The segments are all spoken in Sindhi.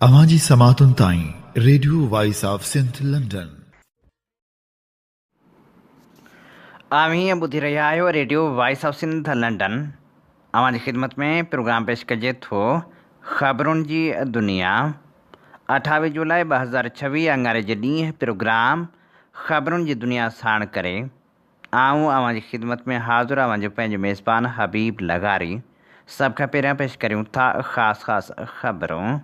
اوهان جي سماعتن تائين radio voice of Sindh London. اوهين ٻڌي رهيا آهيو radio voice of Sindh London. اوهان جي خدمت ۾ پروگرام پيش ڪجي ٿو خبرن جي دنيا. 28 جولاء 2026 اڱاري جي ڏينهن پروگرام خبرن جي دنيا ساڻ ڪري آئون اوهان جي خدمت ۾ حاضر اوهان جو پنهنجو ميزبان حبيب لغاري. سڀ کان پهريان پيش ڪريون ٿا خاص خاص خبرون.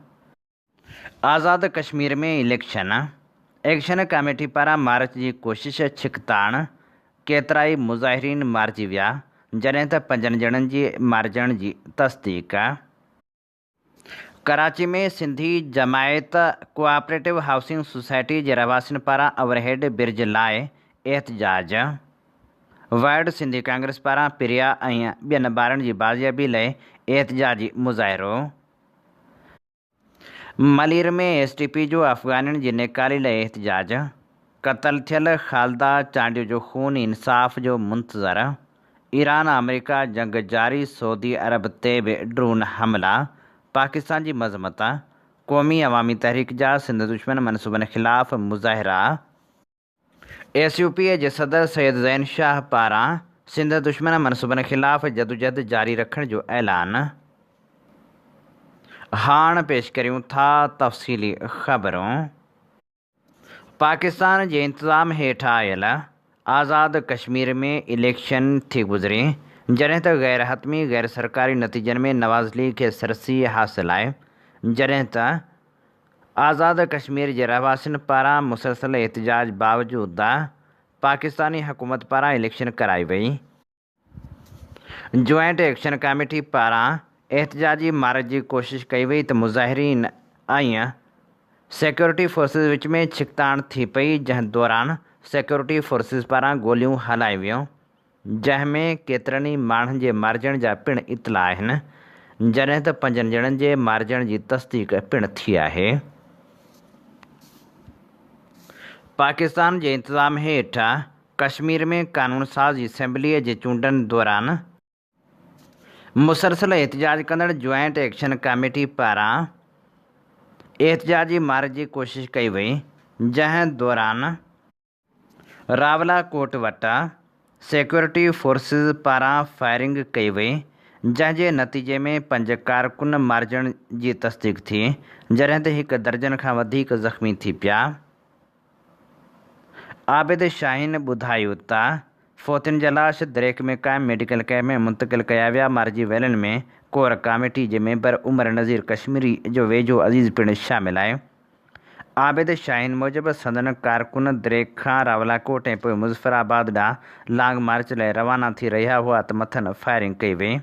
آزاد ڪشمير ۾ اليڪشن ايڪشن ڪاميٽي پاران مارچ جي ڪوشش ڇڪتاڻ، ڪيترائي مظاهرين مارجي ويا، جڏهن ته پنجن ڄڻن جي مارجڻ جي تصديق. ڪراچي ۾ سنڌي جماعت ڪوآپريٽو هائوسنگ سوسائٽي جي رهواسين پاران اوورهيڊ برج لاء احتجاج. ورلڊ سنڌي ڪانگريس پاران پريا ۽ ٻين ٻارن جي بازيابي لئه احتجاجي مظاهرو. ملير ۾ ايس ٽي پي جو افغانين جي نيڪالي لاء احتجاج، قتل ٿيل خالده چانڊيو جو خون انصاف جو منتظر، ايران آمريڪا جنگ جاري سعودي عرب تي به ڊرون حملا، پاڪستان جي مذمت، قومي عوامي تحريڪ جا سنڌ دشمن منصوبن خلاف مظاهرا. ايس يو پي جي صدر سيد زين شاهه پاران سنڌ دشمن منصوبن خلاف جدوجهد جاري رکڻ جو اعلان. هاڻ پيش ڪريون ٿا تفصيلي خبرون. پاڪستان جي انتظام هيٺ آيل آزاد ڪشمير ۾ اليڪشن ٿي گذري، جڏهن ته غير حتمي غير سرڪاري نتيجن ۾ نواز ليگ کي سرسي حاصل آهي، جڏهن ته آزاد ڪشمير جي رهواسين پاران مسلسل احتجاج باوجود پاڪستاني حڪومت پاران اليڪشن ڪرائي وئي. جوائنٽ ايڪشن ڪاميٽي پاران احتجاجي مارچ جي ڪوشش ڪئي وئي ته مظاهرين ۽ سيڪيورٽي فورسز وچ ۾ ڇڪتاڻ ٿي پئي جنهن دوران سيڪيورٽي فورسز پاران گوليون هلايون ويون. جنهن ۾ ڪيترن ئي ماڻهن جي مارجڻ جا پڻ اطلاع آهن، جڏهن ته پنجن ڄڻن جي مارجڻ جي تصديق پڻ ٿي آهي. پاڪستان جي انتظام هيٺ ڪشمير ۾ قانون ساز اسيمبليء جي چونڊن دوران مسلسل احتجاج ڪندڙ جوائنٽ ايڪشن ڪاميٽي پاران احتجاجي مارچ جي ڪوشش ڪئي وئي، جنهن دوران راولا ڪوٽ وٽ سيڪيورٽي فورسز پاران فائرنگ ڪئي وئي، جنهن جي نتيجي ۾ پنج ڪارڪن مارجڻ جي تصديق ٿي، جڏهن ته هڪ درجن کان وڌيڪ زخمي ٿي پيا. عابد شاهين ٻڌايو ته فوتين جا لاش دريڪ ۾ قائم ميڊيڪل ڪئمپ ۾ منتقل ڪيا ويا، مارجي ويلن ۾ ڪور ڪاميٽي جي ميمبر عمر نذير ڪشميري جو ويجهو عزيز پڻ شامل آهي. عابد شاهين موجب سندن ڪارڪن دريڪ کان راولاڪوٽ ۽ پوء مظفر آباد ڏانهن لانگ مارچ لاء روانا ٿي رهيا هئا ته مٿن فائرنگ ڪئي وئي.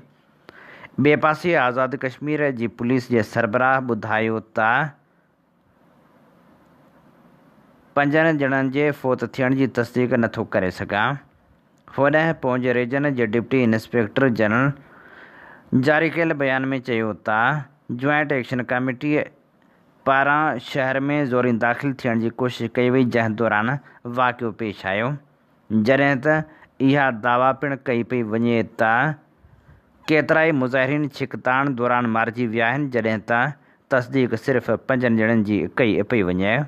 ٻئي پاسي آزاد ڪشمير جي پوليس جي سربراهه ٻڌايو ته پنجن ڄڻن جي فوت ٿيڻ جي تصديق نٿو ڪري سگهان. هوڏانهن پونج ريجن جي ڊپٽي انسپيڪٽر جنرل جاري ڪيل بيان ۾ چيو ته جوائنٽ ايڪشن ڪاميٽي پاران شهر ۾ زوري داخل ٿيڻ جي ڪوشش ڪئي وئي جنهن دوران واقعو پيش آيو جڏهن ته اها دعويٰ پڻ ڪئي پئي وڃي ته ڪيترائي مظاهرين ڇڪتاڻ دوران مارجي ويا آهن جڏهن ته تصديق صرف پنجن ڄڻن جي ڪئي پئي وڃي.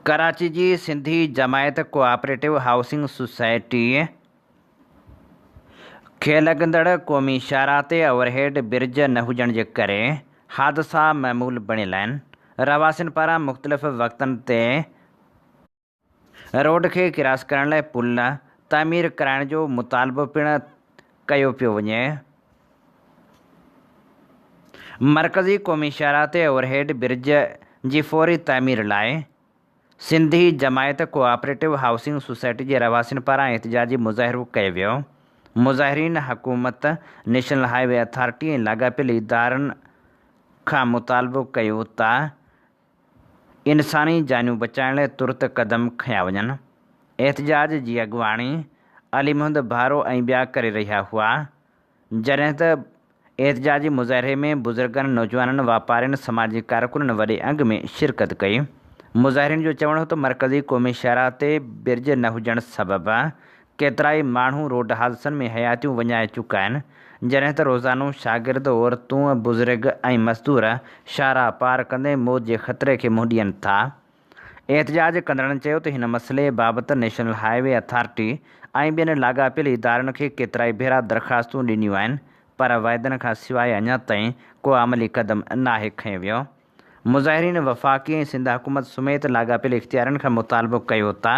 ڪراچي جي سنڌي جماعت ڪوآپريٽو هائوسنگ سوسائٽي کي لڳندڙ قومي شاهراهه تي اوورهيڊ برج نه هجڻ جي ڪري حادثا معمول بڻيل آهن، رهواسين پاران مختلف وقتن تي روڊ کي ڪراس ڪرڻ لاء پل تعمير ڪرائڻ جو مطالبو پڻ ڪيو پيو وڃي. مرڪزي قومي شاهراهه تي اوورهيڊ برج جي فوري تعمير لاء سنڌي جماعت ڪوآپريٽو هائوسنگ سوسائٽي جي رهواسين پاران احتجاجي مظاهرو ڪيو ويو. مظاهرين حڪومت، نيشنل هاء وي اٿارٽي ۽ لاڳاپيل ادارن کان مطالبو ڪيو ته انساني جانيون بچائڻ لاء ترت قدم کنيا وڃن. احتجاج جي اڳواڻي علي محمد ڀارو ۽ ٻيا ڪري رهيا هئا، جڏهن ته احتجاجي مظاهري ۾ بزرگن، نوجوانن، واپارين، سماجي ڪارڪنن وڏي انگ ۾ شرڪت ڪئي. مظاهرين جو چوڻ هو ته مرڪزي قومي شاهراهه تي برج نه هجڻ سبب ڪيترائي ماڻهو روڊ حادثن ۾ حياتيون وڃائي چڪا آهن، جڏهن ته روزانو شاگرد، عورتون، بزرگ ۽ مزدور شاهراهه پار ڪندي موت جي خطري کي منهن ڏين ٿا. احتجاج ڪندڙن چيو ته هن مسئلي بابت نيشنل هاء وي اٿارٽي ۽ ٻين لاڳاپيل ادارن کي ڪيترائي ڀيرا درخواستون ڏنيون آهن پر واعدن کان سواء اڃا تائين ڪو عملي قدم ناهي کنيو ويو. مظاهرين وفاقي ۽ سنڌ حڪومت سميت لاڳاپيل اختيارين کان مطالبو ڪيو ته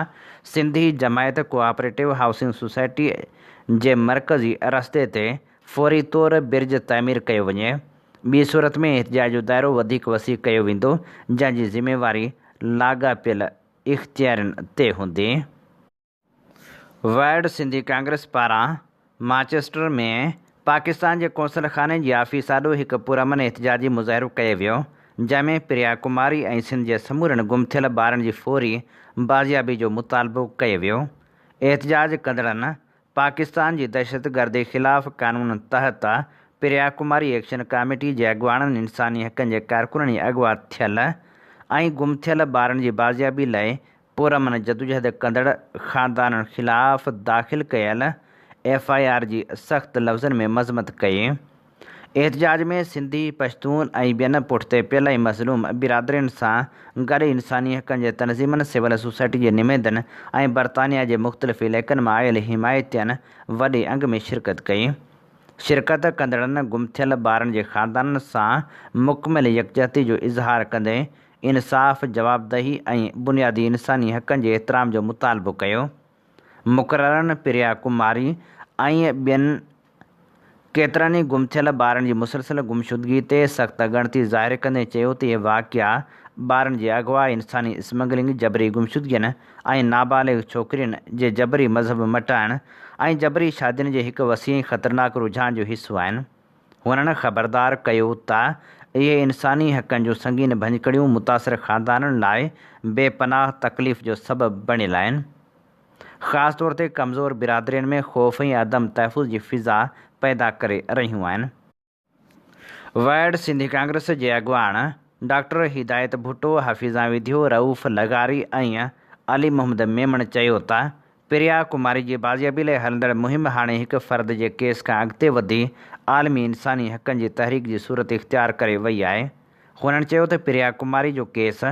سنڌي جماعت ڪوآپريٽو هائوسنگ سوسائٽي جي مرڪزي رستي تي فوري طور برج تعمير ڪيو وڃي، ٻي صورت ۾ احتجاج جو دائرو وڌيڪ وسيع ڪيو ويندو، جنهن جي ذميواري لاڳاپيل اختيارين تي هوندي. ورلڊ سنڌي ڪانگريس پاران مانچسٽر ۾ پاڪستان جي قونصل خاني جي آفيس آڏو هڪ پرامن احتجاجي مظاهرو ڪيو ويو، جنهن ۾ پريا ڪماري ۽ سنڌ جي سمورن گم ٿيل ٻارن جي فوري بازيابي جو مطالبو ڪيو ويو. احتجاج ڪندڙن پاڪستان جي دهشتگردي خلاف قانون تحت پريا ڪماري ايڪشن ڪاميٽي جي اڳواڻن انساني حقن جي ڪارڪنن ۽ اغوا ٿيل ۽ گم ٿيل ٻارن جي بازيابي لاء پرامن جدوجهد ڪندڙ خاندانن خلاف داخل ڪيل ايف I R جي سخت لفظن ۾ مذمت ڪئي. احتجاج ۾ سنڌي، پشتون ۽ ٻين پٺتي پيل ۽ مظلوم برادرين سان گڏ انساني حقن جي تنظيمن، سول سوسائٽي جي نمائندن ۽ برطانيا جي مختلف علائقن مان آيل حمايتين وڏي انگ ۾ شرڪت ڪئي. شرڪت ڪندڙن گم ٿيل ٻارن جي خاندانن سان مڪمل يڪجهتي جو اظهار ڪندي انصاف، جوابدهي ۽ بنيادي انساني حقن جي احترام جو مطالبو ڪيو. مقررن پريا ڪماري ۽ ٻين ڪيترن ئي گم ٿيل ٻارن جي مسلسل گمشدگي تي سخت ڳڻتي ظاهر ڪندي چيو ته اهي واقعا ٻارن جي اغوا، انساني اسمگلنگ، جبري گمشدگين ۽ نابالغ ڇوڪرين جي جبري مذهب مٽائڻ ۽ جبري شادين جي هڪ وسيع ۽ خطرناڪ رجحان جو حصو آهن. هنن خبردار ڪيو ته اهي انساني حقن جون سنگين ڀڃڪڙيون متاثر خاندانن لاء بي پناهه تڪليف جو سبب بڻيل آهن، خاص طور تي ڪمزور برادرين ۾ خوف ۽ عدم تحفظ جي فضا پيدا ڪري رهيون آهن. ورلڊ سنڌي ڪانگريس جي اڳواڻ ڊاڪٽر هدايت ڀٽو، حفيظان وڌيو، رئوف لغاري ۽ علي محمد ميمڻ چيو ته پريا ڪماري جي بازيابي لاء هلندڙ مهم هاڻي هڪ فرد جي ڪيس کان اڳتي وڌي عالمي انساني حقن جي تحريڪ جي صورت اختيار ڪري وئي آهي. هنن چيو ته پريا ڪماري جو ڪيس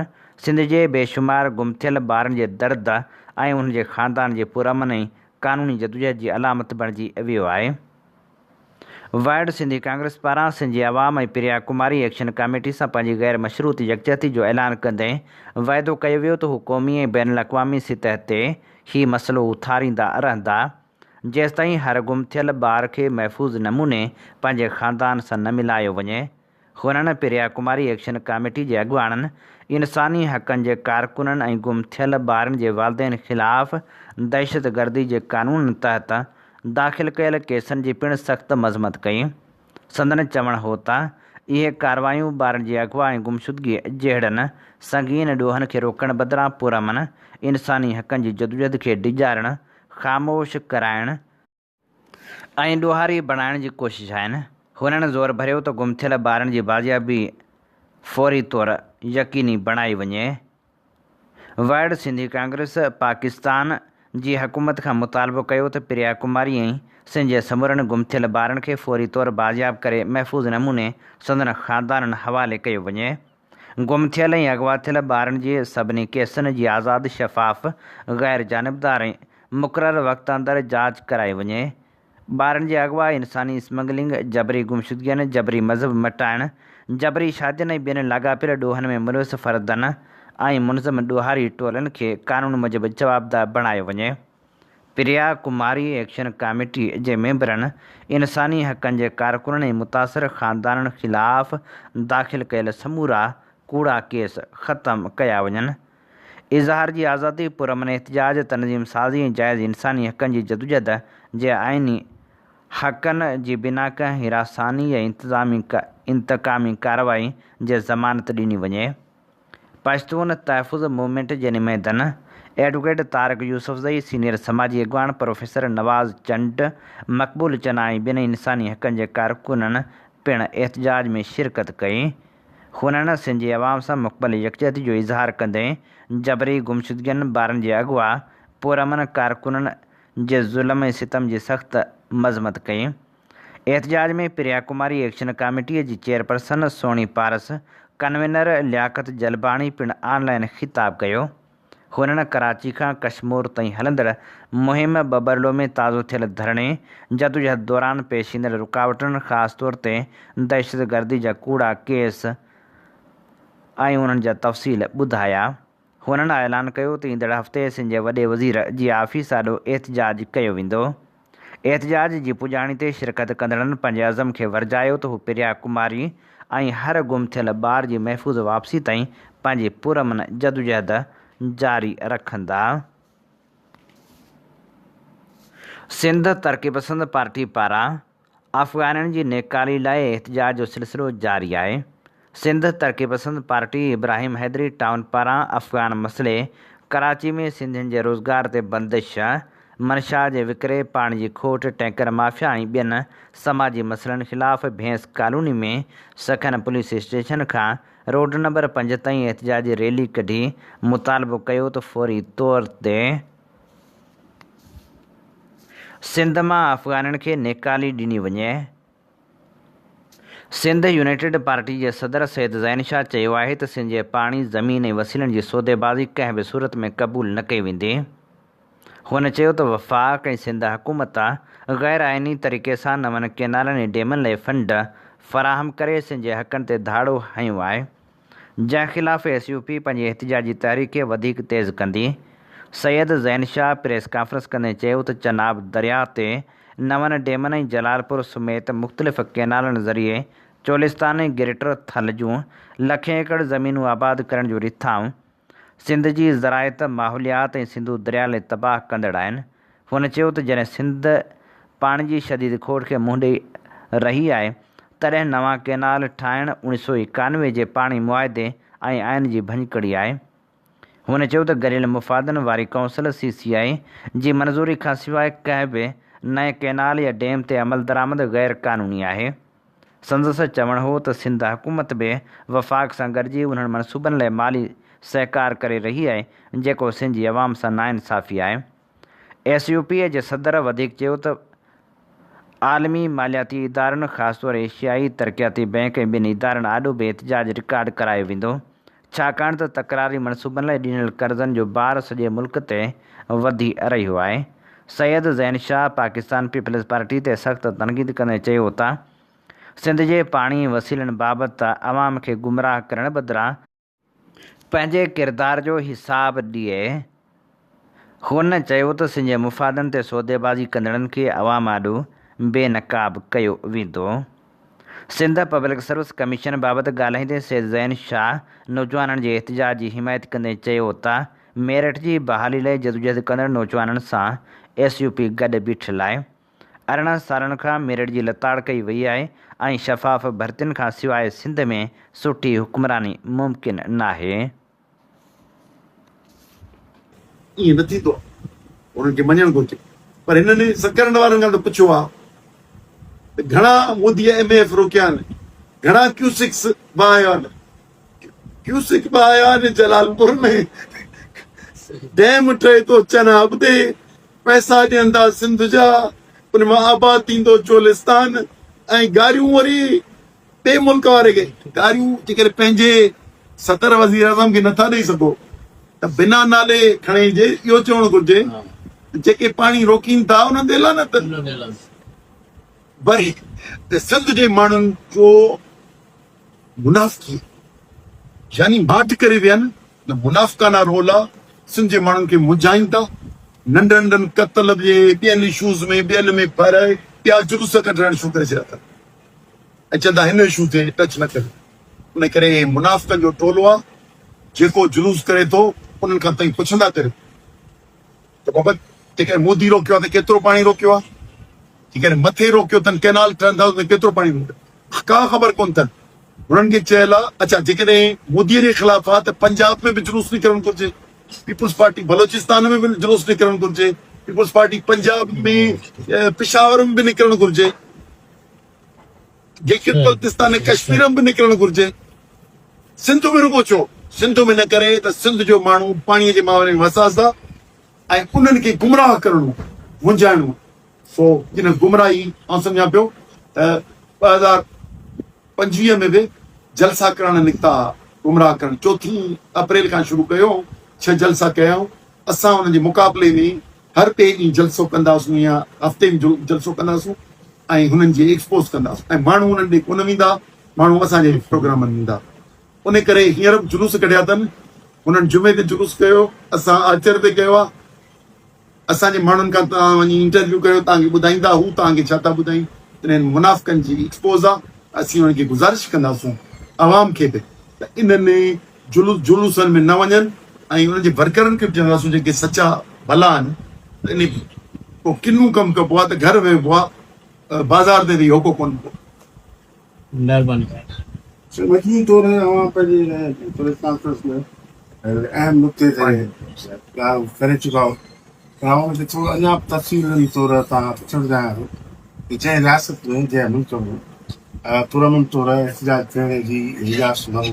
سنڌ جي بيشمار گم ٿيل ٻارن جي درد ۽ انهن جي خاندان جي پرامن ۽ قانوني جدوجهد جي علامت بڻجي ويو آهي. ورلڊ سنڌي ڪانگريس پاران سنڌ جي عوام ۽ پريا ڪماري ايڪشن ڪاميٽي سان پنهنجي غير مشروط يڪجهتي جو اعلان ڪندي واعدو ڪيو ويو ته هو قومي ۽ بين الاقوامي سطح تي هي مسئلو اٿاريندا رهندا جيستائين هر گم ٿيل ٻار کي محفوظ نموني پنهنجي خاندان سان نه ملايو وڃي. هنن پريا ڪماري ايڪشن ڪاميٽي جي اڳواڻن، انساني حقن جي ڪارڪنن ۽ گم ٿيل ٻارن جي والدين خلاف دهشتگردي جي قانون تحت داخل ڪيل ڪيسن جي پڻ سخت مذمت ڪئي. سندن چوڻ هو ته اهي ڪارروايون ٻارن جي اغوا ۽ گمشدگي جهڙن سنگين ڏوهن کي روڪڻ بدران پرامن انساني حقن جي جدوجهد کي ڊيڄارڻ، خاموش ڪرائڻ ۽ ڏوهاري بڻائڻ جي ڪوشش آهن. هنن زور ڀريو ته گم ٿيل ٻارن جي بازيابي فوري طور يقيني بڻائي وڃي. ورلڊ سنڌي ڪانگريس پاڪستان جي حڪومت کان مطالبو ڪيو ته پريا ڪماري ۽ سنڌ جي سمورن گم ٿيل ٻارن کي فوري طور بازياب ڪري محفوظ نموني سندن خاندانن حوالي ڪيو وڃي. گم ٿيل ۽ اغوا ٿيل ٻارن جي سڀني ڪيسن جي آزاد، شفاف، غير جانبدار ۽ مقرر وقت اندر جاچ ڪرائي وڃي. ٻارن جي اغوا، انساني اسمگلنگ، جبري گمشدگين، جبري مذهب مٽائڻ، جبري شادين ۽ ٻين لاڳاپيل ڏوهن ۾ ملوث فردن ۽ منظم ڏوهاري ٽولن کي قانون موجب جوابده بڻايو وڃي. پريا ڪماري ايڪشن ڪاميٽي جي ميمبرن انساني حقن جي ڪارڪنن ۽ متاثر خاندانن خلاف داخل ڪيل سمورا ڪوڙا ڪيس ختم ڪيا وڃن. اظهار جي آزادي، پرامن احتجاج، تنظيم سازي ۽ جائز انساني حقن جي جدوجهد جي آئيني حقن جي بنا ڪنهن هراساني يا انتظامي انتقامي ڪارروائي جي ضمانت ڏني وڃي. پشتون تحفظ موومينٽ جي نمائندن ايڊووڪيٽ طارق يوسفزئي، سينيئر سماجي اڳواڻ پروفيسر نواز چنڊ، مقبول چنا ۽ ٻين انساني حقن جي ڪارڪنن پڻ احتجاج ۾ شرڪت ڪئي. هنن سنڌ جي عوام سان مقبل يڪجهتي جو اظهار ڪندي جبري گمشدگين، ٻارن جي اغوا، پرامن ڪارڪنن جي ظلم ۽ ستم جي سخت مذمت ڪئي. احتجاج ۾ پريا ڪماري ايڪشن ڪاميٽيء جي چيئرپرسن سهڻي پارس، ڪنوينر لياقت جلباڻي پڻ آن لائين خطاب ڪيو. هنن ڪراچي کان ڪشمور تائين هلندڙ مهم ٻٻرلو ۾ تازو ٿيل ڌرڻي، جدوجهد دوران پيش ايندڙ رڪاوٽن خاص طور تي دهشتگردي جا ڪوڙا ڪيس ۽ انهن جا تفصيل ٻڌايا. هنن اعلان ڪيو ته ايندڙ هفتي سنڌ جي وڏي وزير جي آفيس آڏو احتجاج ڪيو ويندو. احتجاج جي پڄاڻي تي شرڪت ڪندڙن پنهنجي عزم کي ورجايو ته هو پريا ڪماري ۽ هر گم ٿيل ٻار جي محفوظ واپسي تائين پنهنجي پرامن جدوجهد جاري رکندا. سنڌ ترقي پسند پارٽي پاران افغانين جي نيڪالي لاء احتجاج جو سلسلو جاري آهي. سنڌ ترقي پسند پارٽي ابراهيم حيدري ٽائون پاران افغان مسئلي، ڪراچي ۾ سنڌين جي روزگار تي بندش، منشا جي وڪري، پاڻي جي کوٽ، ٽينڪر مافيا ۽ ٻين سماجي مسئلن خلاف ڀينس ڪالوني ۾ سکن پوليس اسٽيشن کان روڊ نمبر پنج تائين احتجاجي ريلي ڪڍي مطالبو ڪيو ته فوري طور تي سنڌ مان افغانين کي نيڪالي ڏني وڃي. سنڌ يونائيٽيڊ پارٽي جي صدر سيد زين شاهه چيو آهي ته سنڌ جي پاڻي، زمين ۽ وسيلن جي سوديبازي ڪنهن به صورت ۾ قبول نه ڪئي ويندي. هن چيو ته وفاق ۽ سنڌ حڪومت غير آئيني طريقي سان نون ڪينالن ۽ ڊيمن لاء فنڊ فراهم ڪري سنڌ جي حقن تي ڌاڙو هنيو آهي. جنهن خلاف ايس يو پي پنهنجي احتجاجي تحريڪ کي وڌيڪ تيز ڪندي. سيد زين شاهه پريس ڪانفرنس ڪندي چيو ته چناب درياهه تي نون ڊيمن ۽ جلالپور سميت مختلف ڪينالن ذريعي چولستان ۽ گريٽر ٿل جون لکين ايڪڙ زمينون آباد ڪرڻ جون رٿائون سنڌ جي زراعت، ماحوليات ۽ سنڌو درياهه لاء تباهه ڪندڙ آهن. هن چيو ته جڏهن سنڌ پاڻي جي شديد کوٽ کي منهن ڏئي رهي آهي، تڏهن نوان ڪئنال ٺاهڻ 1991 جي پاڻي معاهدي ۽ آئين جي ڀڃڪڙي آهي. هن چيو ته گڏيل مفادن واري ڪائونسل، سي سي آء، جي منظوري کانسواء ڪنهن به نئين ڪئنال يا ڊيم تي عملدرآمد غير قانوني آهي. سندس چوڻ هو ته سنڌ حڪومت به وفاق سان گڏجي انهن منصوبن لاء مالي سهڪار ڪري رهي آهي، جيڪو سنڌ جي عوام سان ناانصافي آهي. ايس يو پي جي صدر وڌيڪ چيو ته عالمي مالياتي ادارن خاص طور ايشيائي ترقياتي بئنڪ ۽ ٻين ادارن آڏو به احتجاج رڪارڊ ڪرايو ويندو ڇاڪاڻ ته تڪراري منصوبن لاء ڏنل قرضن جو بار سڄي ملڪ تي وڌي رهيو آهي. سيد زين شاهه پاڪستان پيپلز پارٽي تي سخت تنقيد ڪندي چيو ته سنڌ جي پاڻي وسيلن بابت عوام کي گمراهه ڪرڻ بدران پنهنجي ڪردار جو حساب ڏئي. هن چيو ته سنڌ جي مفادن تي سوديبازي ڪندڙن کي عوام آڏو بي نقاب ڪيو ويندو. سنڌ پبلڪ سروس ڪميشن بابت ڳالهائيندي سيد زين شاهه نوجوانن جي احتجاج جي حمايت ڪندي چيو ته ميرٽ جي بحالي لاء جدوجهد ڪندڙ نوجوانن سان ايس يو پي گڏ بيٺل آهي. 18 سالن کان ميرٽ جي لتاڙ ڪئي وئي آهي ۽ شفاف ڀرتين کان سواء سنڌ ۾ سٺي حڪمراني ممڪن ناهي. ائين نه ٿيندو آهي انهن کي مڃڻ گهرجي پر هنن سڪرنڊ وارن کان ته پڇيو آهي ته گهڻا مودي ايم ايف روڪيا آهن گهڻا ڪيوسڪس وهايا آهن ڪيوسڪ وهايا آهن جلالپور ۾ ڊيم ٺهي ٿو چناب تي پئسا ڏين ٿا سنڌ جا ان مان آباد ٿيندو چولستان ۽ گاريون وري ٻئي ملڪ واري کي گاريون جيڪڏهن پنهنجي صدر وزير اعظم کي نٿا ڏئي سگهو ته بنا نالي کڻي جي اهو چوڻ گهرجي جيڪي پاڻي روڪين ٿا انهن تي لعنت وري ته سنڌ جي ماڻهن جو منافقي يعني ماٺ ڪري ويا نه منافقانه رول آ سنڌ جي ماڻهن کي منجهائين ٿا ننڍن ننڍن قتل جي ٻين اشوز ۾ ٻين ۾ ڦهرائي ٻيا جلوس ڪڍرائڻ شروع ڪري ڇڏيا اٿن ۽ چون ٿا هن اشو تي ٽچ نه ڪريو ان ڪري هي منافقن جو ٽولو آ جيڪو جلوس ڪري ٿو انهن کان تئين پڇندا ڪريو ته بابا جيڪڏهن مودي روڪيو آهي ته ڪيترو پاڻي روڪيو آهي؟ جيڪڏهن مٿي روڪيو اٿن ڪئنال ٺهن ٿا ته ڪيترو پاڻي روڪيو ڪا خبر ڪونه اٿن هنن کي چيل آهي اڇا جيڪڏهن مودي جي خلاف آهي ته پنجاب ۾ به جلوس نڪرڻ گهرجي پيپلز پارٽي بلوچستان ۾ به جلوس نڪرڻ گهرجي پيپلز پارٽي پنجاب ۾ پشاور ۾ به نڪرڻ گهرجي گلگت بلتستان ۽ ڪشمير ۾ به نڪرڻ گهرجي سنڌ ۾ رڳو ڇو؟ سنڌ ۾ نه ڪري ته سنڌ جو ماڻهو پاڻي جي معاملي ۾ حساس آ ۽ انهن کي گمراهه ڪرڻو منجهائڻو آهي. سو ان گمراهي آئون سمجهان پيو ته 2025 ۾ به جلسا ڪرڻ نڪتا ها گمراهه ڪرڻ چوٿين اپريل کان شروع ڪيو ڇهه جلسا ڪيائون اسان انهن جي مقابلي ۾ هر ٻئي ڏينهن جلسو ڪنداسون يا هفتي ۾ جلسو ڪنداسون ۽ هنن جي ايڪسپوز ڪنداسون ۽ ماڻهو انهن ڏي ڪونه ويندا ماڻهو اسان جي پروگرامن ويندا ان ڪري هينئر به جلوس ڪڍيا اٿن هنن جمعي تي جلوس ڪيو اسان آچر تي ڪيو آهي اسان جي ماڻهن کان توهان وڃي انٽرويو ڪيو توهان کي ٻڌائيندا هو توهان کي ڇا ٿا ٻڌائين انهن منافقن جي ايڪسپوز آ اسين انهن کي گذارش ڪنداسون عوام کي به ته انهن جلوس جلوسن ۾ نه وڃن ۽ انهن جي ورڪرن کي به چونداسون جيڪي سچا ڀلا آهن ته انهي ڪو ڪنو ڪم ڪبو آ ته گهر ويهبو آ بازار تي ويهي هوڪو ڪونه ڏبو. مهرباني. سر مجموعي طور اوهان پنهنجي پريس ڪانفرنس ۾ اهم نقطي تي ڳالهه ڪري چڪا آهيو پر آئون ان کي ٿورو اڃا به تفصيلي طور تان پڇڻ چاهيان ٿو ته جنهن رياست ۾ جنهن ملڪ ۾ پرامن طور احتجاج ڪرڻ جي اجازت نه هجي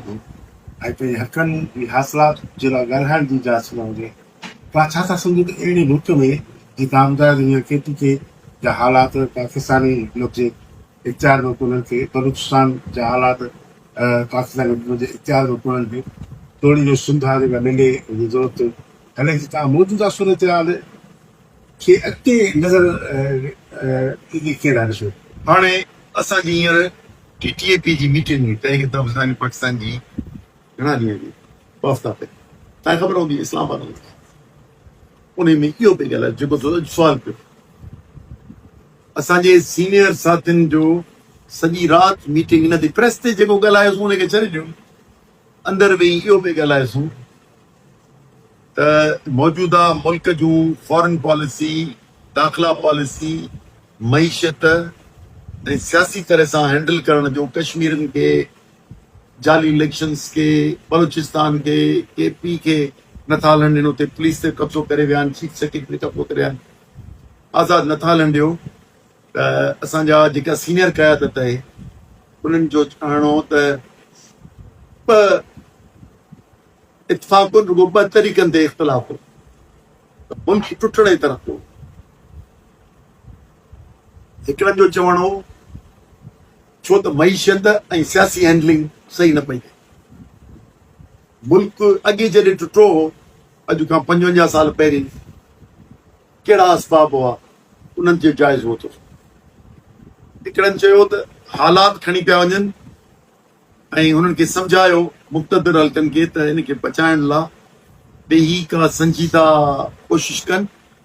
۽ پنهنجي حقن جي حاصلات جي لاء ڳالهائڻ جي اجازت نه هجي توهان ڇا ٿا سمجهو ته اهڙي ملڪ ۾ جيئن توهان ٻڌايو ته هينئر ڪي پي ڪي جا حالات پاڪستاني حڪومت جي اختيار ۾ ڪونهن ڪي بلوچستان جا حالات پاڪستاني حڪومت جي اختيار ۾ ڪونهن ڪي توڙي جو سنڌ آ جيڪا ننڍي جي ضرورت تي هلي ٿي تان موجوده صورتحال کي اڳتي نظر ايندي ڪيئن ٿا ڏسو؟ هاڻي اسان جي هينئر ٽي ٽي اي پي جي ميٽنگ هئي تحريڪ تحفظ آئين پاڪستان جي گهڻا ڏينهن اڳي ٻه هفتا پهرين تانکي خبر هوندي اسلام آباد ۾ انهي ۾ اهو پئي ڳالهايو جيڪو تو اڄ سوال ڪيو اسان جي سينيئر ساٿين جو سڄي رات ميٽنگ نه ٿي پريس تي جيڪو ڳالهايوسون ان کي ڇڏي ڏيو اندر ويهي اهو پئي ڳالهايوسون ته موجوده ملڪ جون فارن پاليسي داخلا پاليسي معيشت ۽ سياسي طرح سان هينڊل ڪرڻ جو ڪشميرين کي جعلي اليڪشنز کي بلوچستان کي ڪي پي کي نٿا هلڻ ڏين اتي پوليس تي قبضو ڪري ويا آهن چيف سيڪريٽري تي قبضو ڪري ويا آهن آزاد نٿا هلڻ ڏيو ته اسان جا جيڪا سينيئر قيادت آهي انهن جو چوڻ هو ته ٻه اتفاق رڳو ٻه طريقن تي اختلاف هو ته ملڪ ٽٽڻ جي طرف پيو هڪڙن جو چوڻ هو ڇو ته معيشت ۽ سياسي هينڊلنگ صحيح نه پئي ٿئي. ملڪ اڳي جڏهن ٽٽو هو، اڄ کان 55 سال پهرين ڪهڙا اسباب هئا، انهن جو جائزو ورتو. هڪڙن چيو ته حالات کڻي پيا وڃن ۽ هنن کي سمجهايو مقتدر حلقن کي ته ان کي بچائڻ لا ويهي ڪا سنجيده ڪوشش ڪن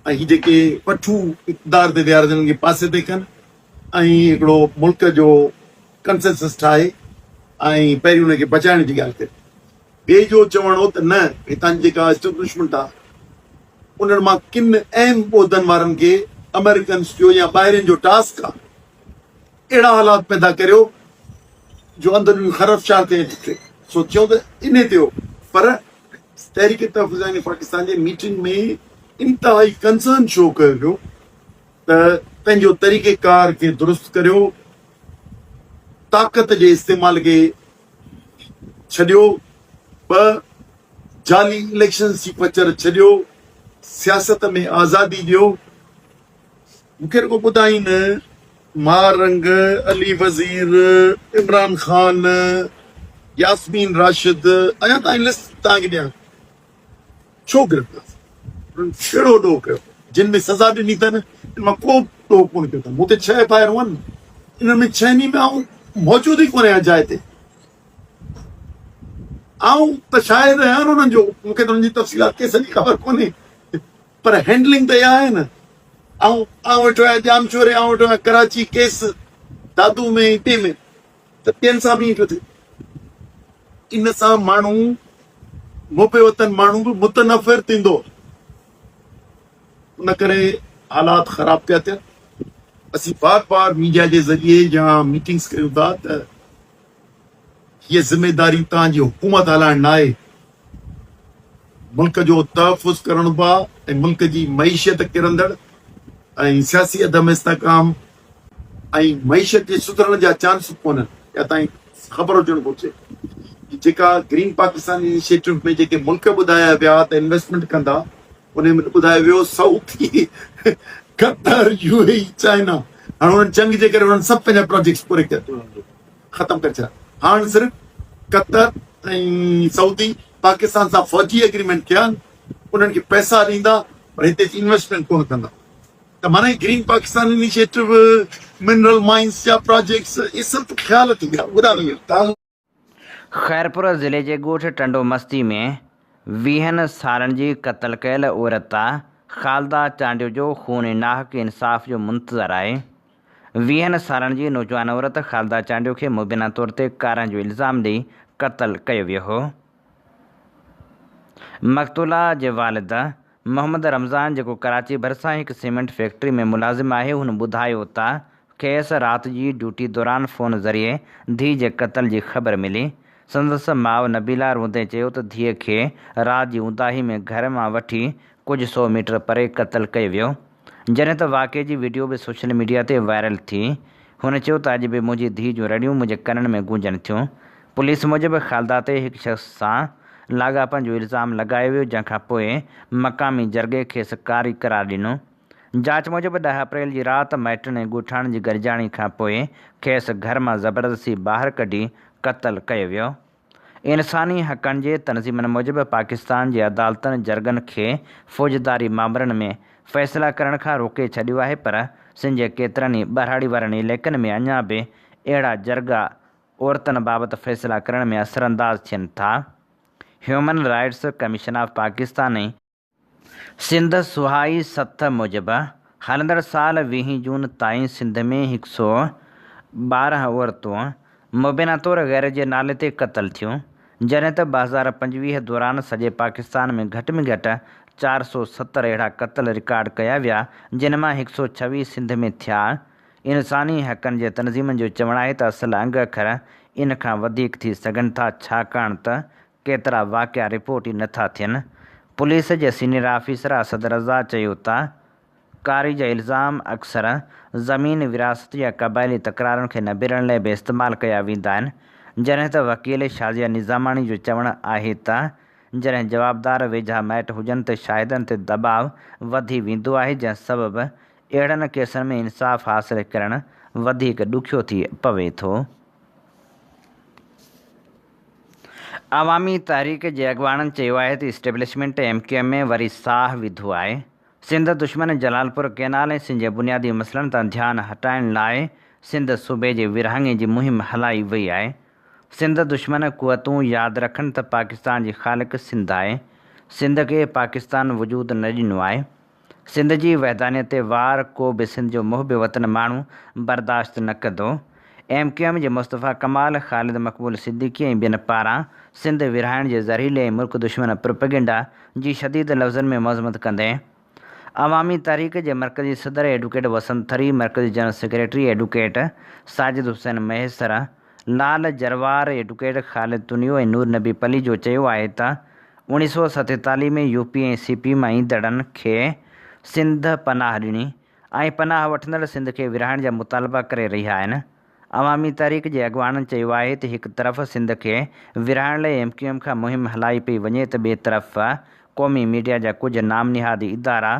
۽ هي جيڪي پٺو اقتدار تي ويهارجن انهن کي پاسي تي ڪن ۽ هڪڙو ملڪ جو ڪنسنسس ٺاهي ۽ پهرين ان کي بچائڻ جي ڳالهه ڪري. ٻئي جو چوڻ هو ته نه هتان جي جيڪا اسٽيبلشمينٽ آهي انهن مان ڪن اهم عهدن وارن کي آمريڪنس جو يا ٻاهرين جو ٽاسڪ آهي اهڙا حالات پيدا ڪريو جو اندروني خرفشار ٿئي ٽٽي. سو چيو ته انهي تي هو پر تحريڪ تحفظ آئين پاڪستان جي ميٽنگ ۾ انتهائي ڪنسرن شو ڪيو ويو ته پنهنجو طريقي ڪار کي درست ڪريو، طاقت جي استعمال کي ڇڏيو، ٻه جعلي اليڪشنز جي پچر ڇڏيو، سياست ۾ آزادي ڏيو. مون کي رڳو ٻڌائين ماهه رنگ، علي وزير، عمران خان، ياسمين راشد اڃا تائين لسٽ توهان کي ڏيان. ڇو گرفتار ٿيا؟ انهن ڪهڙو ڏوهه ڪيو؟ جن ۾ سزا ڏني اٿن، ان مان ڪو به ڏوهه ڪونه ڪيو اٿن. مون تي ڇهه ايف I آرون آهن، انهن ۾ ڇهن ئي ۾ آئون موجود ئي ڪونه آهيان جاء تي. آئون ته شاهد آهيان نه انهن جو، مون کي ته انهن جي تفصيلات ڪيسن جي خبر ڪونهي، پر هينڊلنگ ته اها آهي نه. آئون آئون ويٺو آهيان ڄامشوري، آئون ويٺو آهيان ڪراچي، ڪيس دادو ۾ ٻئي ۾ ته ٻين سان به ائين پيو ٿئي. ان سان ماڻهو محب وطن ماڻهو به متنفر ٿيندو. ان ڪري حالات خراب پيا ٿين. اسين بار بار ميڊيا جي ذريعي يا ميٽنگس ڪريون ٿا ته هيء ذميداري توهان جي حڪومت هلائڻ ناهي. ملڪ جو تحفظ ڪرڻ به آهي ۽ ملڪ جي معيشت ڪرندڙ ۽ سياسي عدم استحڪام ۽ معيشت جي سڌرڻ جا چانس ڪونهن. اها تائين خبر هجڻ گهرجي ته جيڪا گرين پاڪستان انيشيٽو ۾ جيڪي ملڪ ٻڌايا ويا ته انويسٽمينٽ ڪندا انهي ۾ ٻڌايو ويو Saudi Qatar, U A E, China هاڻ انهن جنگ جي ڪري انهن سڀ پنهنجا پراجيڪٽس پوري ڪيا ختم ڪري ڇڏيا. هاڻ صرف قطر ۽ سعودي پاڪستان سان فوجي ايگريمينٽ ڪيا آهن، انهن کي پئسا ڏيندا پر هتي اچي انويسٽمينٽ ڪونه ڪندا. ته معنيٰ هي green Pakistan initiative, mineral mines جا پراجيڪٽس اهي سڀ خيال ٿي ويا، اڏامي ويا. خيرپور ضلعي جي ڳوٺ ٽنڊو مستي ۾ ويهن سالن جي قتل ڪيل عورت خالده چانڊيو جو خون ناحق انصاف جو منتظر آهي. ويهن سالن جي نوجوان عورت خالده چانڊيو کي مبينا طور تي ڪارنهن جو الزام ڏئي قتل ڪيو ويو هو. مقتوله جي والد محمد رمضان جيڪو ڪراچي ڀرسان هڪ سيمينٽ فيڪٽري ۾ ملازم آهي هن ٻڌايو ته کيس رات جي ڊيوٽي دوران فون ذريعي ڌيء جي قتل جي خبر ملي. سندس ماء نبيلا روئندي چيو ته ڌيء کي رات جي اونداهي ۾ گهر مان وٺي ڪجهه سئو ميٽر پري قتل ڪيو ويو. جڏهن ته واقعي جي وڊيو به سوشل ميڊيا تي وائرل ٿي. هن چيو ته اڄ به منهنجي ڌيء جون رڙيون منهنجي ڪنن ۾ گونجن ٿيون. پوليس موجب خالده تي هڪ شخص سان لاڳاپن جو الزام لڳايو ويو جنهن کان پوء مقامي جرڳي کيس ڪاري قرار ڏنو. جاچ موجب ڏهه اپريل جي رات مائٽن ۽ ڳوٺاڻن جي گڏجاڻي کان پوء کيس گهر مان زبردستي ٻاهر ڪڍي قتل ڪيو ويو. انساني حقن جي تنظيمن موجب پاڪستان جي عدالتن جرڳن کي فوجداري مامرن ۾ فيصلا ڪرڻ کان روڪي ڇڏيو آهي پر سنڌ جي ڪيترن ئي ٻهراڙي وارن علائقن ۾ اڃا به اهڙا جرڳا عورتن بابت فيصلا ڪرڻ ۾ اثرانداز ٿين ٿا. Human rights commission of Pakistan ۽ Sindh سهائي سٿ موجب هلندڙ سال ويهين جون تائين سنڌ ۾ هڪ سئو 12 عورتون مبينا طور غير جي نالي تي قتل ٿيون، جڏهن ته 2025 دوران سڄي پاڪستان ۾ گهٽ ۾ گهٽ 470 اهڙا قتل رڪارڊ ڪيا ويا، جن مان هڪ سئو 26 سنڌ ۾ ٿيا. انساني حقن جي تنظيمن جو چوڻ آهي ته اصل انگ اکر ان کان وڌيڪ ٿي سگهن ٿا ڇاڪاڻ ته ڪيترا واقعا رپورٽ ئي نٿا ٿين. پوليس جي سينيئر آفيسر اسد رضا چيو ته ڪاري جا الزام اڪثر زمين ورهاست يا قبائلي تڪرارن کي نبيرڻ لاء به استعمال ڪيا ويندا آهن جڏهن ته وڪيل شازيه نظاماڻي جو چوڻ آهي ته جڏهن جوابدار ويجها مائٽ هجن ته شاهدن تي دٻاء وڌي ويندو آهي جنهن سبب اهڙن ڪيسن ۾ انصاف حاصل ڪرڻ وڌيڪ ڏکيو ٿي پوي ٿو. عوامي تحريڪ جي اڳواڻن چيو آهي ته اسٽيبلشمينٽ ايم ڪيو ايم ۾ وري ساهه وڌو آهي، سنڌ دشمن جلالپور ڪئنال ۽ سنڌ جي بنيادي مسئلن تان ڌيان هٽائڻ لاء سنڌ صوبي جي ورهاڱي جي مهم هلائي وئي آهي، سنڌ دشمن قوتون ياد رکن ته پاڪستان جي خالق سنڌ آهي، سنڌ کي پاڪستان وجود نه ڏنو آهي. سنڌ جي وحدانيت تي وار ڪو به سنڌ جو محب وطن ماڻهو برداشت نه ڪندو. ايم ڪيو ايم جي مصطفيٰ ڪمال، خالد مقبول صديقي ۽ ٻين پاران سنڌ ورهائڻ جي زهريلي ۽ ملڪ دشمن پروپيگنڊا جي شديد لفظن ۾ مذمت ڪندي عوامي تحريڪ جي مرڪزي صدر ايڊوڪيٽ وسند ٿري، مرڪزي general secretary advocate Sajid Hussain Mahesar, Lal Jarwar, advocate Khalid Tunio ۽ Noor Nabi Palijo چيو آهي ته 1947 ۾ يو پي ۽ سي پي مان ايندڙن کي سنڌ پناهه ڏني ۽ پناهه وٺندڙ سنڌ کي ورهائڻ جا مطالبا ڪري رهيا آهن. عوامي تحريڪ جي اڳواڻن چيو آهي ته هڪ طرف سنڌ کي ورهائڻ لاء ايم ڪيو ايم کان مهم هلائي پئي وڃي ته ٻئي طرف قومي ميڊيا جا ڪجهه نام نهاد ادارا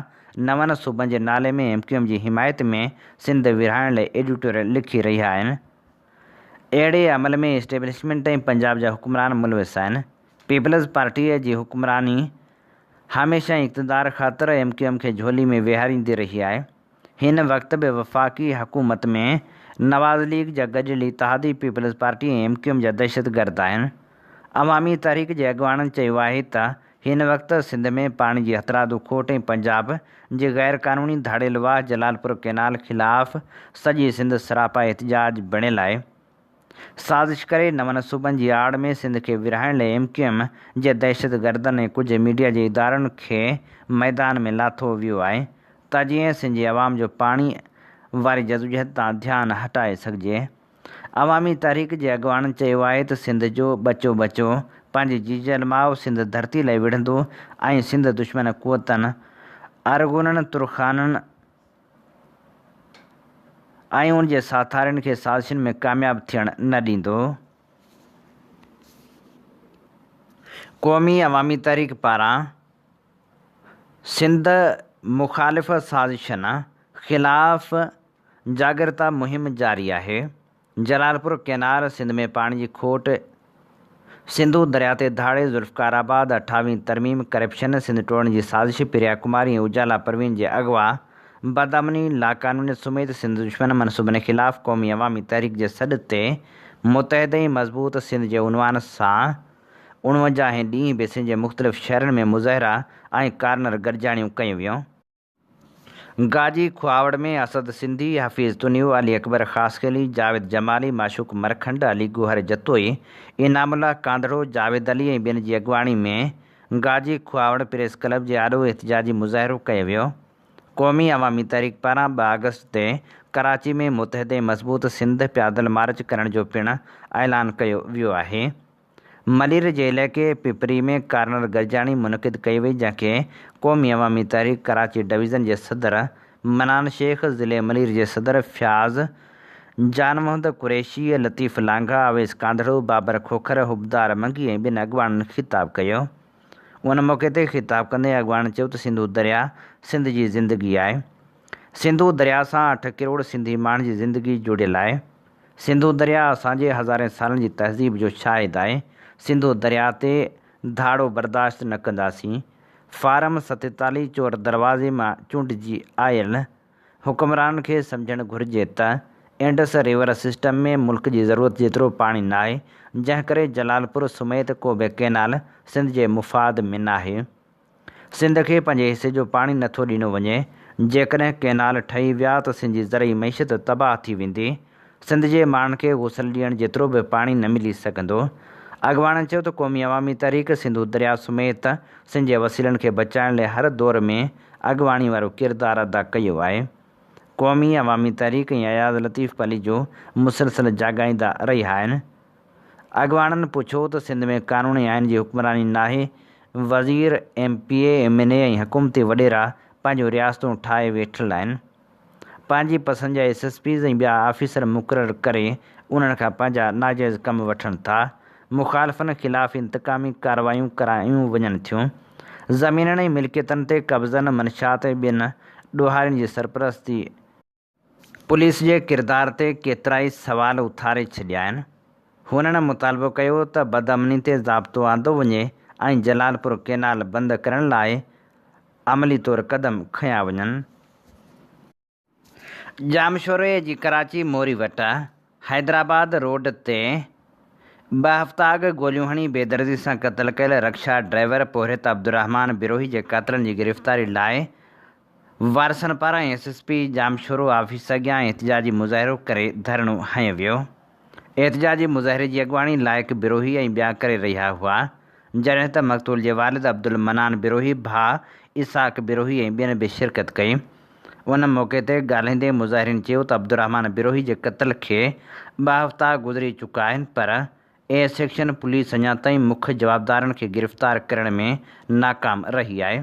نون صوبن جي نالي ۾ ايم ڪيو ايم جي حمايت ۾ سنڌ ورهائڻ لاء ايڊيٽوريل لکي رهيا آهن. اهڙي عمل ۾ اسٽيبلشمينٽ ۽ پنجاب جا حڪمران ملوث آهن. پيپلز پارٽيء جي حڪمراني هميشه اقتدار خاطر ايم ڪيو ايم کي جهولي ۾ ويهاريندي رهي آهي. هن وقت به وفاقي حڪومت ۾ نواز ليگ جا گڏيل اتحادي peoples party ۽ M Q M جا دهشتگرد آهن. عوامي تحريڪ جي اڳواڻن چيو آهي ته هن وقت سنڌ ۾ پاڻي جي هٿرادو کوٽ ۽ پنجاب جي غير قانوني ڌاڙيل واهه جلالپور ڪئنال خلاف سڄي سنڌ سراپا احتجاج بڻيل آهي. سازش ڪري نون صوبن جي آڙ ۾ سنڌ کي ورهائڻ لاء ايم ڪيو ايم جي دهشتگردن ۽ ڪجهه ميڊيا جي ادارن کي ميدان ۾ لاٿو ويو آهي ته جيئن سنڌ جي عوام جو پاڻي واري جدوجهد تان ڌيان هٽائي سگهجي. عوامي تحريڪ جي اڳواڻن چيو آهي ته سنڌ جو ٻچو ٻچو پنهنجي جيجل ماء سنڌ ڌرتي لاء وڙهندو ۽ سنڌ دشمن قوتن ارغونن ترخانن ۽ ان جي ساٿارين کي سازشن ۾ ڪامياب ٿيڻ نه ڏيندو. قومي عوامي تحريڪ پاران سنڌ مخالف سازشن خلاف جاڳرتا مهم جاري آهي. جلالپور ڪئنال، سنڌ ۾ پاڻي جي کوٽ، سنڌو درياء تي ڌاڙي، ذوالفقار آباد، اٺاويهين ترميم، ڪرپشن، سنڌ ٽوڙڻ جي سازش، پريا ڪماري ۽ اجالا پروين جي اغوا، بدامني، لاقانونيت سميت سنڌ دشمن منصوبن خلاف قومي عوامي تحريڪ جي سڏ تي متحد ۽ مضبوط سنڌ جي عنوان سان اڻونجاهين ڏينهن به سنڌ جي مختلف شهرن ۾ مظاهرا ۽ ڪارنر گڏجاڻيون ڪيون ويون. گاجي کهاوڙ ۾ اسد سنڌي، حفيظ تنيو، علي اڪبر خاصخيلي، جاويد جمالي، معشوق مرکنڊ، علي گوهر جتوئي، انعام الله ڪانڌڙو، جاويد علي ۽ ٻين جي اڳواڻي ۾ گاجي کهاوڙ پريس ڪلب جي آڏو احتجاجي مظاهرو ڪيو ويو. قومي عوامي تحريڪ پاران 2 آگسٽ تي ڪراچي ۾ متحد ۽ مضبوط سنڌ پيادل مارچ ڪرڻ جو پڻ اعلان ڪيو ويو آهي. ملير جي علائقي پپري ۾ ڪارنر گڏجاڻي منعقد ڪئي وئي جنهن کي قومي عوامي تحريڪ ڪراچي ڊويزن جي صدر منان شيخ، ضلعي ملير جي صدر فياض جان محمد قريشي، لطيف لانگاهه، اويس ڪانڌڙو، بابر کوکر، حبدار منگي ۽ ٻين اڳواڻن خطاب ڪيو. ان موقعي تي خطاب ڪندي اڳواڻن چيو ته سنڌو درياء سنڌ جي زندگي آهي. سنڌو درياء سان اٺ ڪروڙ سنڌي ماڻهن جي زندگي جڙيل آهي. سنڌو درياء اسان جي هزارين سالن جي تهذيب جو شاهد آهي، سنڌو درياء تي ڌاڙو برداشت نه ڪنداسين، فارم 47 چور دروازي مان چونڊجي آيل حڪمرانن کي سمجهڻ گهرجي ته انڊس ريور سسٽم ۾ ملڪ جي ضرورت جيترو پاڻي ناهي، جنهن ڪري جلالپور سميت ڪو به ڪئنال سنڌ جي مفاد ۾ ناهي. سنڌ کي پنهنجي حصي جو پاڻي نٿو ڏنو وڃي، جيڪڏهن ڪئنال ٺهي ويا ته سنڌ جي زرعي معيشت تباهه ٿي ويندي، سنڌ جي ماڻهن کي غسل ڏيڻ جيترو به پاڻي نه ملي سگهندو. اڳواڻن چيو ته قومي عوامي تحريڪ سنڌو درياء سميت سنڌ جي وسيلن کي بچائڻ لاء هر دور ۾ اڳواڻي وارو ڪردار ادا ڪيو آهي. قومي عوامي تحريڪ ۽ اياز لطيف پليجو مسلسل جاڳائيندا رهيا آهن. اڳواڻن پڇيو ته سنڌ ۾ قانون ۽ آئين جي حڪمراني ناهي، وزير، M P A, M N A ۽ حڪومتي وڏيرا پنهنجون رياستون ٺاهي ويٺل آهن، پنهنجي پسند جا ايس ايس پيز ۽ ٻيا آفيسر مقرر ڪري انهن کان پنهنجا ناجائز ڪم وٺن ٿا، مخالفن خلاف انتقامي ڪارروايون ڪرايون وڃن ٿيون، زمينن ۽ ملڪيتن تي قبضن، منشيات ۽ ٻين ڏوهارين جي سرپرستي. پوليس جي ڪردار تي ڪيترائي سوال اٿاري ڇڏيا آهن. هنن مطالبو ڪيو ته بدامني تي ضابطو آندو وڃي ۽ جلالپور ڪئنال بند ڪرڻ لاء عملي طور قدم کنيا وڃن. ڄامشوري جي ڪراچي موري وٽ حيدرآباد روڊ تي ٻه هفتا اڳ گوليون هڻي بيدردي سان قتل ڪيل رڪشا ڊرائيور پورهيت عبدالرحمان بروهي جي قاتلن جي گرفتاري لاء وارثن پاران S S P Jamshoro office اڳيان احتجاجي مظاهرو ڪري ڌرڻو هنيو ويو. احتجاجي مظاهري جي اڳواڻي لائق بروهي ۽ ٻيا ڪري رهيا هئا، جڏهن ته مقتول جي والد عبدالمنان بروهي، ڀاء اسحاق بروهي ۽ ٻين به شرڪت ڪئي. ان موقعي تي ڳالهائيندي مظاهرين چيو ته عبدالرحمان بروهي جي قتل کي ٻه هفتا گذري چڪا آهن پر اي سيڪشن پوليس اڃا تائين مک جوابدارن کي گرفتار ڪرڻ ۾ ناڪام رهي آهي.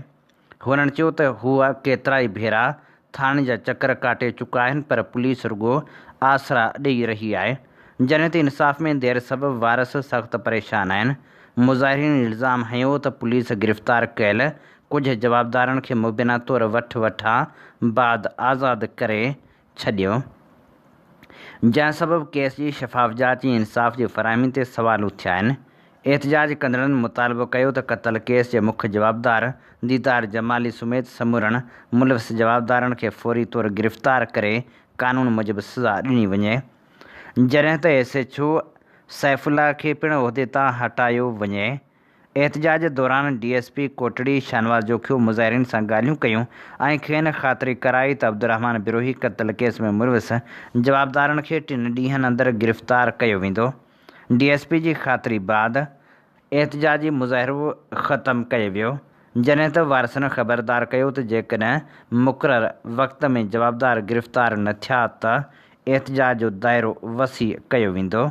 هنن چيو ته هو ڪيترائي ڀيرا ٿاڻي جا چڪر ڪاٽي چڪا آهن پر پوليس رڳو آسرا ڏئي رهي آهي، جڏهن ته انصاف ۾ دير سبب وارث سخت پريشان آهن. مظاهرين الزام هنيو ته پوليس گرفتار ڪيل ڪجهه جوابدارن کي مبينا طور وٺ وٺان بعد آزاد ڪري ڇڏيو، جنهن سبب ڪيس جي شفاف جاچ ۽ انصاف جي فراهمي تي سوال اٿيا آهن. احتجاج ڪندڙن مطالبو ڪيو ته قتل ڪيس جي مک جوابدار ديدار جمالي سميت سمورن ملوث جوابدارن کي فوري طور گرفتار ڪري قانون موجب سزا ڏني وڃي، جڏهن ته S H O Saifullah کي پڻ عهدي تان هٽايو وڃي. احتجاج دوران D S P Kotri Shahnawaz Jokhio مظاهرين سان ڳالهيون ڪيون ۽ کين خاطري ڪرائي ته عبدالرحمان بروهي قتل ڪيس ۾ ملوث جوابدارن کي ٽن ڏينهن اندر گرفتار ڪيو ويندو. ڊي ايس پي جي خاطري بعد احتجاجي مظاهرو ختم ڪيو ويو، جڏهن ته وارثن خبردار ڪيو ته جيڪڏهن مقرر وقت ۾ جوابدار گرفتار نه ٿيا ته احتجاج جو دائرو وسيع ڪيو ويندو.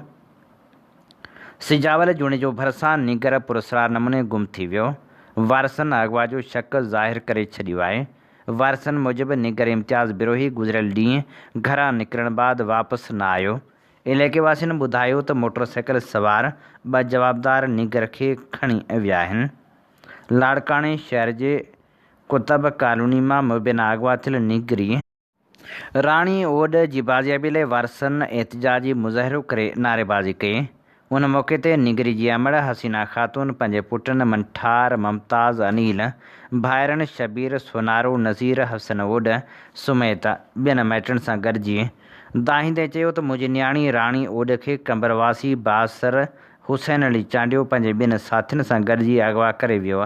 سجاول جوڻيجو ڀرسان نينگر پراسرار نموني گم ٿي ويو، وارثن اغوا جو شڪ ظاهر ڪري ڇڏيو آهي. وارثن موجب نينگر امتياز بروهي گذريل ڏينهن گهران نڪرڻ بعد واپس نه آيو. علائقي واسين ٻڌايو ته موٽر سائيڪل سوار ٻه جوابدار نينگر کي کڻي ويا آهن. لاڙڪاڻي شهر جي قطب ڪالوني مان مبينا اغوا ٿيل نينگري. راڻي اوڏ جي بازيابي لاء وارثن احتجاجي مظاهرو ڪري نعريبازي ڪئي. ان موقعي تي نينگري جي امڙ حسينا خاتون پنهنجي پٽن منٺار، ممتاز، انيل، ڀائرن شبير، سونارو، نذير، حسن اوڏ سميت ٻين مائٽن سان گڏجي دانهيندي چيو ته منهنجي نياڻي راڻي اوڏ کي قمبر واسي بااثر حسين علي چانڊيو پنهنجي ٻين ساٿين سان گڏجي اغوا ڪري ويو.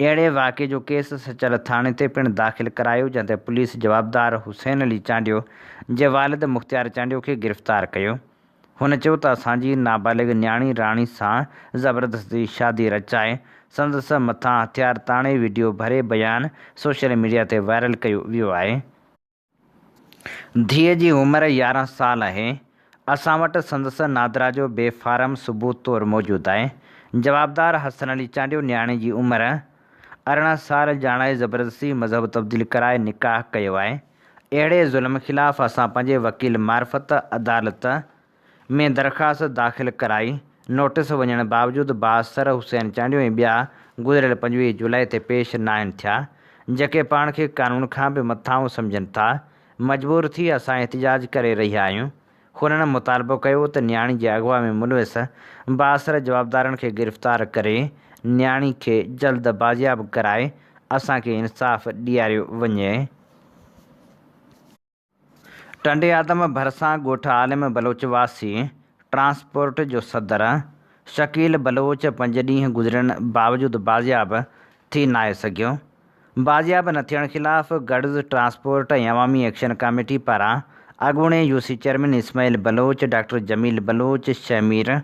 اهڙي واقعي جو ڪيس سچل ٿاڻي تي پڻ داخل ڪرايو جنهن تي پوليس جوابدار حسين علي چانڊيو جي والد مختيار چانڊيو کي گرفتار ڪيو. هن چيو ته اسان جي نابالغ نياڻي راڻي سان زبردستي شادي رچائي سندس مٿان هٿيار تاڻي وڊيو ڀري بيان سوشل ميڊيا تي وائرل ڪيو ويو آهي. ڌيء جي عمر 11 سال آهي، اسان وٽ سندس نادرا جو بي فارم ثبوت طور موجود آهي. جوابدار حسن علي چانڊيو نياڻي جي عمر 18 سال ڄاڻائي زبردستي مذهب تبديل ڪرائي نڪاح ڪيو آهي. اهڙي ظلم خلاف اسان پنهنجي وڪيل معرفت عدالت ۾ درخواست داخل ڪرائي، نوٽيس وڃڻ باوجود بااثر حسين چانڊيو ۽ ٻيا گذريل 25 جولائي تي پيش ناهن ٿيا، جيڪي پاڻ کي قانون کان به مٿانهون سمجهن ٿا، مجبور ٿي اسان احتجاج ڪري رهيا آهيون. هنن مطالبو ڪيو ته نياڻي جي اغوا ۾ ملوث بااثر جوابدارن کي گرفتار ڪري نياڻي کي جلد بازياب ڪرائي اسان کي انصاف ڏياريو وڃي. ٽنڊي آدم ڀرسان ڳوٺ عالم بلوچ واسي ٽرانسپورٽ جو صدر شڪيل بلوچ پنج ڏينهن گذرڻ باوجود بازياب ٿي ناهي سگهيو. بازياب نه ٿيڻ خلاف goods transport ۽ Awami action committee پاران اڳوڻي U C chairman Ismail Baloch, doctor Jamil Baloch, Shahmir,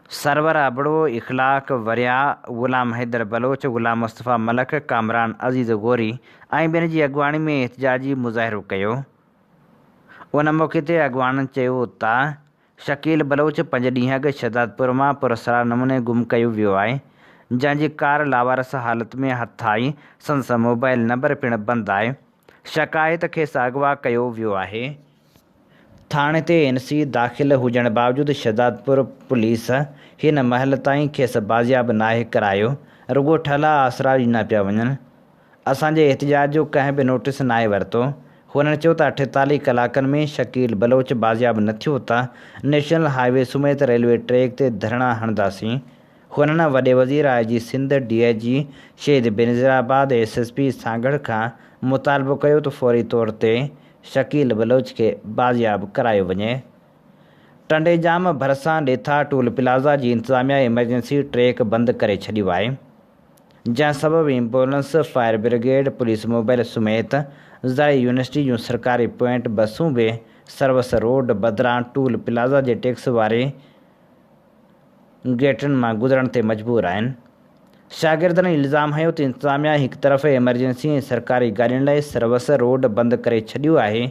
Sarwar Abro, Akhlaq Waria, Ghulam Haider Baloch, Ghulam Mustafa Malik, Kamran Aziz Ghori ۽ ٻين جي اڳواڻي ۾ احتجاجي مظاهرو ڪيو. ان موقعي تي اڳواڻن چيو ته شڪيل بلوچ پنج ڏينهن اڳ شهدادپور مان پراسرار نموني گم ڪيو ويو آهي، جنهن جي ڪار لاوارث حالت ۾ هٿ آئي، سندس موبائل نمبر پڻ بند آهي، شڪ آهي ته کيس اغوا ڪيو ويو آهي. ٿاڻي تي اين سي داخل هجڻ باوجود شهدادپور پوليس هن مهل تائين کيس بازياب ناهي ڪرايو، رڳو ٺلها آسرا ڏنا پيا وڃن. اسان جي احتجاج جو ڪنهن به نوٽيس ناهي ورتو. هنن چيو ته 48 ڪلاڪن ۾ شڪيل بلوچ بازياب نه ٿيو ته نيشنل هاء وي سميت ريلوي ٽريڪ تي ڌرڻا هڻنداسين. هنن وڏي وزير، I G Sindh, D I G Shaheed Benazirabad, S S P Sanghar کان مطالبو ڪيو ته فوري طور تي شڪيل بلوچ کي بازياب ڪرايو وڃي. ٽنڊي ڄام ڀرسان ڏيٿا ٽول پلازا جي انتظاميا ايمرجنسي ٽريڪ بند ڪري ڇڏيو آهي. جنهن سبب ambulance, fire brigade, police mobile سميت زرعي يونيورسٽي جون سرڪاري پوائنٽ بسون به سروس روڊ بدران ٽول پلازا جي ٽيڪس واري گيٽن مان گذرڻ تي مجبور آهن. شاگردن الزام هنيو ته انتظاميا هڪ طرف ايمرجنسي ۽ سرڪاري گاڏين لاء سروس روڊ بند ڪري ڇڏيو آهي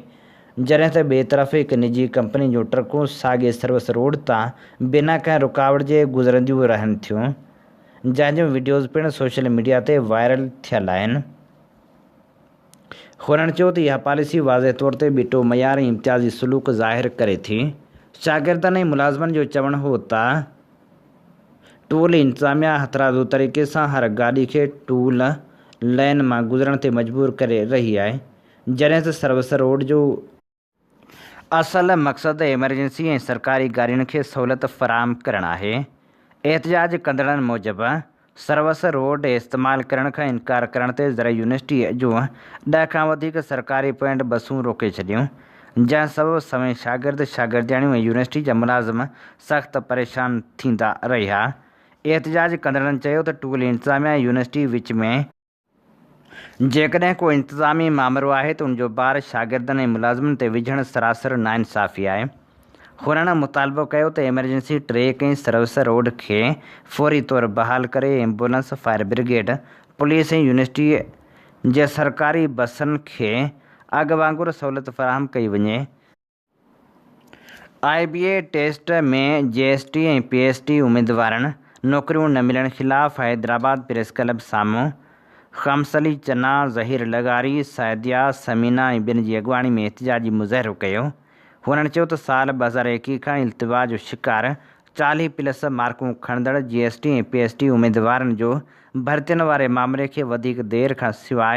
جڏهن ته ٻئي طرف هڪ نجي ڪمپني جون ٽرڪون ساڳي سروس روڊ تان بنا ڪنهن رڪاوٽ جي گذرنديون رهن ٿيون. جنهن جون وڊيوز پڻ سوشل ميڊيا تي وائرل ٿيل آهن. هنن چيو ته اها پاليسي واضح طور تي ٻٽو معيار ۽ امتيازي سلوڪ ظاهر ڪري ٿي. شاگردن ۽ ملازمن جو چوڻ هو ته ٽول انتظاميا هٿرادو طريقي سان هر گاڏي کي ٽول لين مان گذرڻ تي مجبور ڪري رهي آهي جڏهن ته سروس روڊ جو اصل مقصد ايمرجنسي ۽ سرڪاري گاڏين کي سهولت فراهم ڪرڻ آهي. احتجاج ڪندڙن موجب، سروس روڊ استعمال ڪرڻ کان انڪار ڪرڻ تي زرعي يونيورسٽي جون 10 کان وڌيڪ سرڪاري پوائنٽ بسون روڪي ڇڏيون، جنهن سبب سوين شاگرد، شاگردياڻيون ۽ يونيورسٽي جا ملازم سخت پريشان ٿيندا رهيا. احتجاج ڪندڙن چيو ته ٽول انتظاميا ۽ يونيورسٽي وچ ۾. جيڪڏهن ڪو انتظامي مامرو آهي ته ان جو بار شاگردن ۽ ملازمن تي وجهڻ سراسر ناانصافي آهي. هنن مطالبو ڪيو ته ايمرجنسي ٽريڪ ۽ سروس روڊ کي فوري طور بحال ڪري ambulance, fire brigade, police ۽ university جي سرڪاري بسن کي اڳ وانگر سهولت فراهم ڪئي وڃي. I B A test ۾ G S T ۽ P S T اميدوارن نوڪريون نه ملڻ خلاف حيدرآباد پريس ڪلب سامهون خمس علي چنا، ظهير لغاري، سعديه، ثمينه ۽ ٻين جي اڳواڻي ۾ احتجاجي مظاهرو ڪيو. هنن چيو ته سال 2021 کان التوا جو شڪار 40 پلس مارڪون کڻندڙ G S T ۽ P S T اميدوارن جو ڀرتين واري مامري کي وڌيڪ دير کان سواء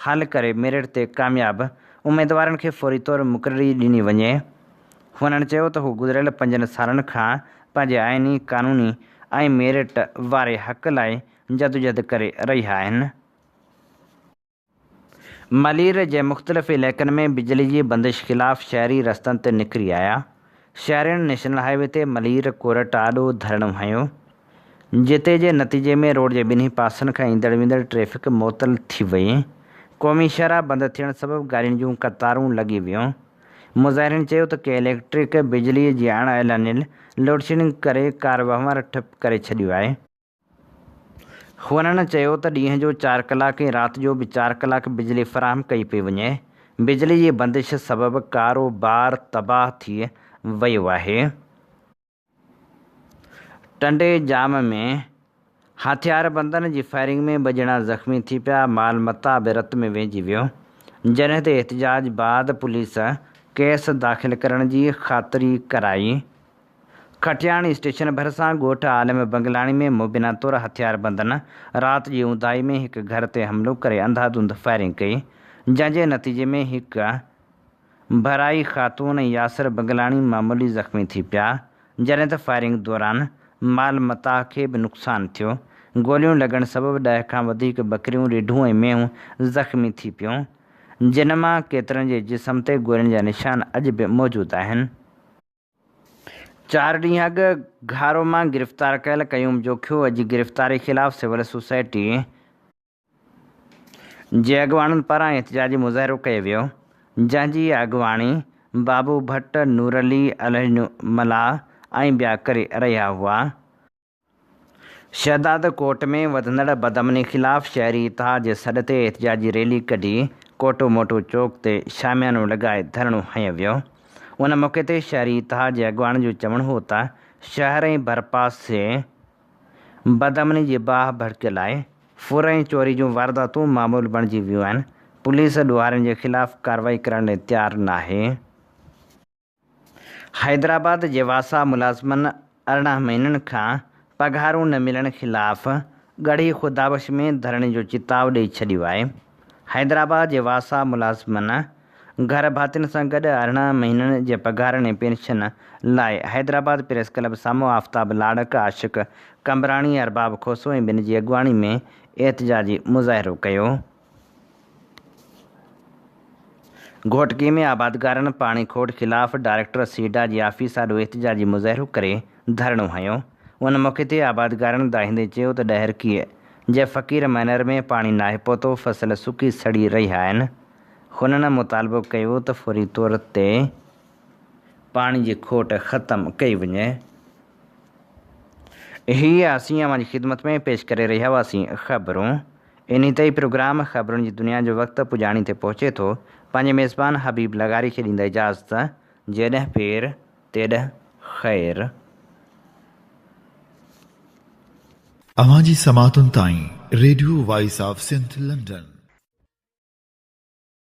حل ڪري ميرٽ تي ڪامياب اميدوارن کي فوري طور مقرري ڏني وڃي. هنن چيو ته هو گذريل پنجن سالن کان پنهنجي آئيني، قانوني ۽ ميرٽ واري حق لاء جدوجهد ڪري رهيا آهن. ملير جي مختلف علائقن ۾ بجلي جي بندش خلاف شهري رستن تي نڪري آيا. شهرين نيشنل هاء وي تي ملير ڪورٽ آڏو ڌرڻو هنيو، جتي جي نتيجي ۾ روڊ جي ٻنهي پاسن کان ايندڙ ويندڙ ٽريفڪ معطل ٿي وئي. قومي شاهراهه بند ٿيڻ سبب گاڏين جون قطارون لڳي ويون. مظاهرين چيو ته ڪي اليڪٽرڪ بجلي جي اڻ اعلانيل لوڊشيڊنگ ڪري ڪار وهنوار ٺپ ڪري ڇڏيو آهي. هنن چيو ته ڏينهن جو چار ڪلاڪ ۽ رات جو به چار ڪلاڪ بجلي فراهم ڪئي پئي وڃي، بجلي جي بندش سبب ڪاروبار تباهه ٿي ويو آهي. ٽنڊي ڄام ۾ هٿياربندن جي فائرنگ ۾ ٻه ڄڻا زخمي ٿي پيا، مال متاع به رت ۾ وهنجي ويو، جڏهن ته احتجاج بعد پوليس ڪيس داخل ڪرڻ جي خاطري ڪرائي. کٽياڻ اسٽيشن ڀرسان ڳوٺ عالم بنگلاڻي ۾ مبينا طور هٿياربندن رات جي اونداهي ۾ هڪ گهر تي حملو ڪري انڌاڌنڌ فائرنگ ڪئي، جنهن جي نتيجي ۾ هڪ ڀرائي خاتون ۽ ياسر بنگلاڻي معمولي زخمي ٿي پيا، جڏهن ته فائرنگ دوران مال متاع کي به نقصان ٿيو، گوليون لڳڻ سبب ڏهه کان وڌيڪ ٻڪريون، رڍون ۽ مينهون زخمي ٿي پيون، جن مان ڪيترن جي جسم تي گولين جا نشان اڄ به موجود آهن. چار ڏينهن اڳ گهارو مان گرفتار ڪيل قيوم جوکيو جي گرفتاري خلاف سول سوسائٽي، جي اڳواڻن پاران احتجاجي مظاهرو ڪيو ويو، جنهن جي اڳواڻي بابو ڀٽ، نور علي، الهڏنو ملاح ۽ ٻيا ڪري رهيا هئا. شهداد ڪوٽ ۾ وڌندڙ بدامني خلاف شهري اتحاد جي سڏ تي احتجاجي ريلي ڪڍي ڪوٽو موٽو چوڪ تي شاميانو لڳائي ڌرڻو هنيو ويو. ان موقعي تي شهري اتحاد جي اڳواڻن جو چوڻ هو ته شهر ۽ ڀرپاسي بدامني جي باهه ڀڙڪيل آهي، ڦر ۽ چوري جون وارداتون معمول بڻجي ويون آهن، پوليس ڏوهارين جي خلاف ڪارروائي ڪرڻ لاء تيار ناهي. حيدرآباد جي واسا ملازمن 18 مهينن کان پگهارون نه ملڻ خلاف ڳڙهي خدابخش ۾ ڌرڻي جو چتاء ڏئي ڇڏيو آهي. حيدرآباد جي واسا ملازمن گهر ڀاتين سان گڏ 18 مهينن جي پگهارن ۽ پينشن لاء حيدرآباد پريس ڪلب سامهون آفتاب لاڙڪ، عاشق قمبراڻي، ارباب کوسو ۽ ٻين جي اڳواڻي ۾ احتجاجي مظاهرو ڪيو. گهوٽڪي ۾ آبادگارن پاڻي کوٽ خلاف ڊائريڪٽر سيڊا جي آفيس آڏو احتجاجي مظاهرو ڪري ڌرڻو هنيو. ان موقعي تي آبادگارن دانهيندي چيو ته ڏهرڪيء جي فقير مئنر ۾ پاڻي ناهي پهتو، فصل سڪي سڙي رهيا آهن. هنن مطالبو ڪيو ته فوري طور تي پاڻي جي کوٽ ختم ڪئي وڃي. هي اسين اوهان جي خدمت ۾ پيش ڪري رهيا هئاسين خبرون. انهي تي ئي پروگرام خبرن جي دنيا جو وقت پڄاڻي تي پهچي ٿو. پنهنجي ميزبان حبيب لغاري کي ڏيندا اجازت. جيڏهن پير تيڏهن خير. اوهان جي سماعتن تائين radio voice of Sindh London.